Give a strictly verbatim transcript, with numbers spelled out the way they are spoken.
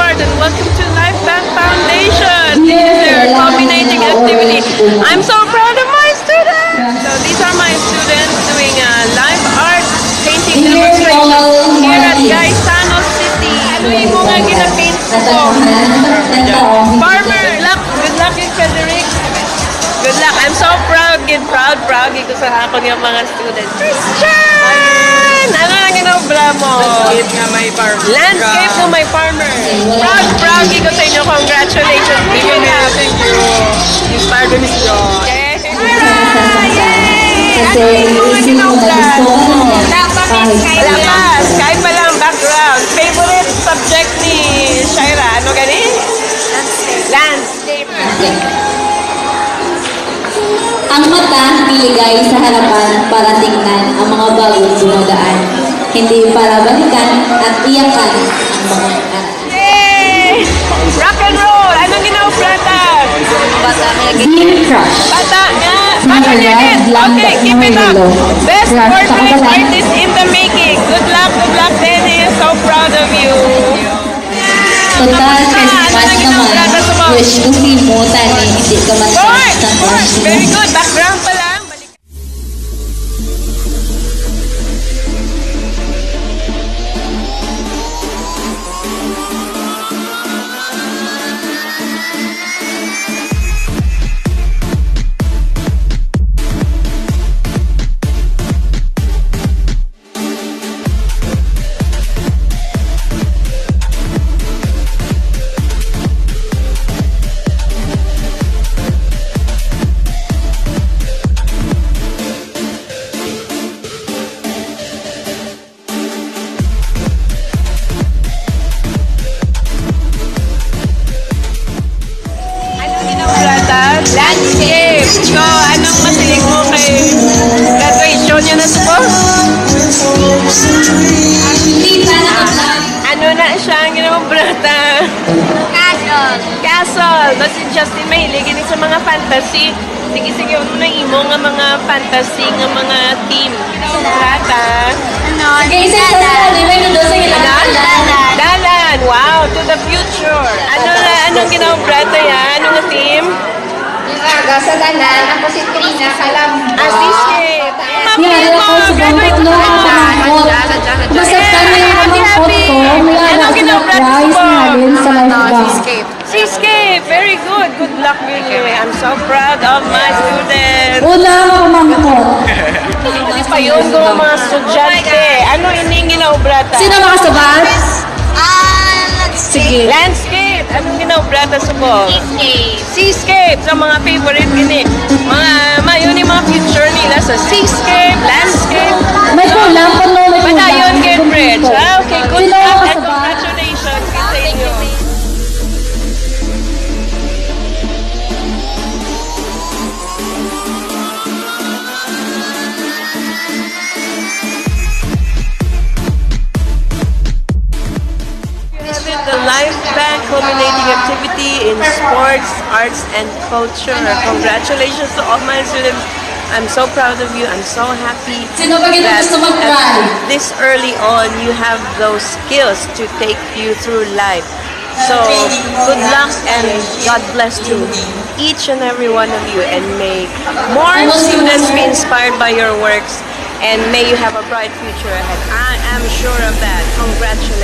And welcome to Life Bank Foundation. This is their culminating activity. I'm so proud of my students. So these are my students doing a live art painting demonstration here at Gaisano City. Ano yung mga ginapaint ko? Farmer. Good luck, good luck, Frederick. Good luck. I'm so proud, gid proud, proud gid ko sa akon nga mga students. Christian! Ano ang ginobra mo? Landscape nga may farmer. Landscape nga may farmer. Proud, proud gid ko sa inyo. Congratulations. Thank you, ma'am. Thank you. Inspired by Miss Jo. Yay! Kasi Ano ang iisip mo na ginobra gusto ka mo? Wala pa, Miss. Kahit Wala pa. Sky pa lang, background. Favorite subject ni Shaira. Ano gani? Landscape. Ang mata niligay sa harapan para tingnan ang mga bagong dumadaan, hindi para balikan at iyakan ang mga nakaraan. Yay! Rock and roll! Anong ginawa, Brata? Dear Crush, Bata nga! Bata nga! Okay, keep it up! Best portrait artist in the making! Good luck, good luck, Dennis! So proud of you! Total, Christmas naman. Wish ko si mo, tani, hindi ka matras ng crush mo. Very good. Background pa lang. Ano ginawa, Brata? Landscape. So, anong masiling mo kay graduation niya na subong? Hindi pa nakaplan. Ano na siya ang ginawa, Brata? Castle. Castle. Basta Justin, mahilig ini sa mga fantasy. Sige, sige, ano na imo nga mga fantasy nga mga team? Brata? Ano? Sige, isa, isa, isa, di ba, Mendoza, yun lang. Dalan. Dalan. Dalan. Wow, to the future. Ano na, anong ginawa, Brata, ya? Ano nga team? Yung aga sa dalan, ako si Trina Salam. Ah, si Shay. Yari ako sa bangkot, no? Kapamangkot. Basta kami ang pamangkot ko, mula na sila prize na halin sa life bank. Seascape, very good. Good luck, Willie. I'm so proud of my students. Una, kapamangkot. Hindi pa yun, mga estudyante. Ano ining ginaobra ta? Sino makasubat? Ah, landscape. Sige. Landscape. Anong ginaobra ta subong? Seascape. Seascape. Sa mga favorite gini. Mga, mayo ni mga future nila sa seascape, landscape. May kulang pa, no? May kulang. Padayon, Cambridge. Ah, okay. Good luck and congratulations sa inyo. This is the Life Bank culminating activity in sports, arts, and culture. Congratulations to all my students. I'm so proud of you. I'm so happy Sino ba gid ang that gusto mag-cry? At this early on, you have those skills to take you through life. So, good luck and God bless to each and every one of you, and may more students be inspired by your works, and may you have a bright future ahead. I am sure of that. Congratulations.